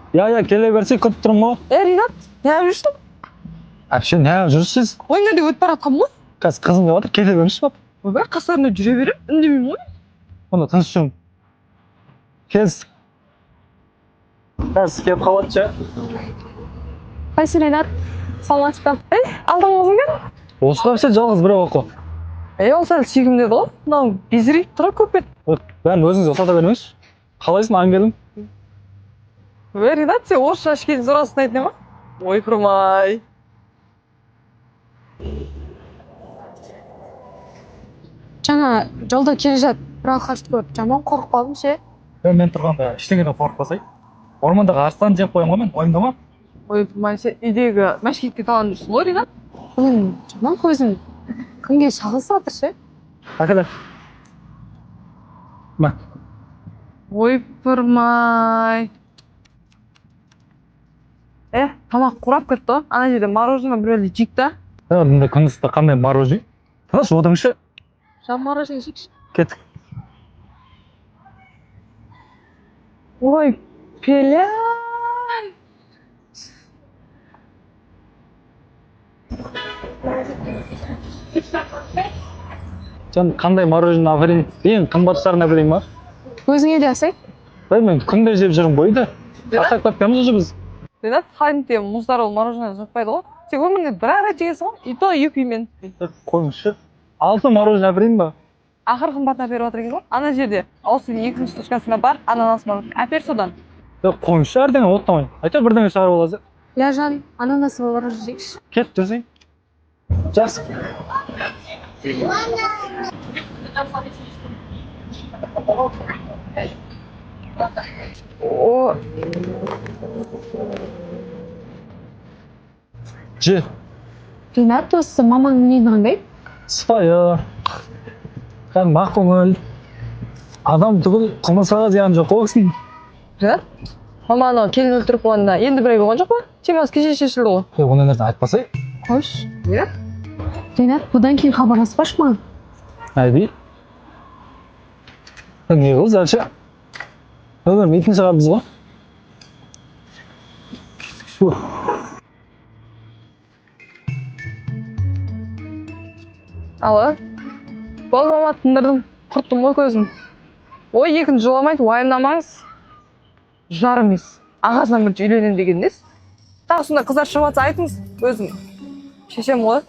Иә, иә, келе берсе, күтіп тұрмын ғой. Е, Ринат, неғып жүрсің? Әпше, неғып жүрсіз? Ой, мына жерде өтіп бара жатқанмын ғой. Қазір қызым келіп жатыр, кете беріңізші пап. Ойбай, қастарында жүре беремін, үндемеймін ғой. Онда тыныш жүрмін. Келістік. Қазір келіп қалады ше. Қайсы, Ринат? Саламатсыз ба? Ей, алдыңғы қызың кім? Осы ғой, әпше, жалғыз біреу ақ қой. Ей, ол сәл сүйкімді еді ғой. Мынау безірейіп тұр ғой көп бет. Ой, бәрін өзіңіз ұқсата бермеңізші. Қалайсың, Ангелім? Ой, Ринат, сен орысша ішкен сұрасын айтын ма? Ойпырмай. Жаңа жолда келе жатып бір алқашты көріп, жаман қорқып қалдым ше. Е, мен тұрғанда ештеңеден қорықпасай. Ормандағы арыстан жеп қоямын ғой мен, уайымдама. Ойпырмай, сен үйдегі мәшкетке таланып жүрсің ғой, Ринат. Бүгін жаман көзім күнге шағылысып жатыр ше. Әкеле. Мә. Ойпырмай. Е, тамақ қурап кетті ғой. Ана жерде мороженое біреулер жейік та. Е, мында күн ыстықта қандай мороженое? Тыныш отырыңызшы. Жан, мороженое жейікші. Кеттік. Ой, пеля. Жан, қандай мороженое әперейін? Ең қымбаттарын әперейін ба? Өзіңе де алсай. Ей, мен күнде жеп жүрмін ғой үйде. Ақтап кеткенбіз уже біз. Ринат, Ханте мұздар ол мороженое жатпайды ғой. Сен өміріңде бір ақ рет жегенсің ғой, и то екі үймен. Е, қойыңызшы. Алты мороженое әперейін ба? Ақыр қымбатын әперіп жатыр екен ғой. Ана жерде ауыз судың екінші точкасында бар, ананас бар. Әпер содан. Е, қойыңызшы, әрдеңе оттамай. Әйтеуір бірдеңе шығарып аласыз. Иә, жан, ананасовый мороженое жейікші. Кет, жүрсең. Жақсы. О, Же. Ринат, осы мамаңның мінезі қандай? Сыпайы. Кәдімгі ақкөңіл. Адам түгіл құмырсқаға зияны жоқ қой ол кісінің. Ринат, мама анау келін өлтіріп қойғанына енді бір ай болған жоқ па? Темасы кеше шешілді ғой. Е, ондай нәрсені айтпасай. Қойшы. Иә? Ринат, бұдан кейін хабарласпашы маған. Әби. Не қылды, әпше? Өлмейтін шығармыз ғой. Фу. Алло. Болды, мама, тындырдым. Құрттым ғой көзін. Ой, екінші жоламайды, уайымдамаңыз. Жар емес. Ағасынан бірінші үйленемін деген несі? Тағы сондай қыздар шығып жатса айтыңыз, өзім шешем ғой.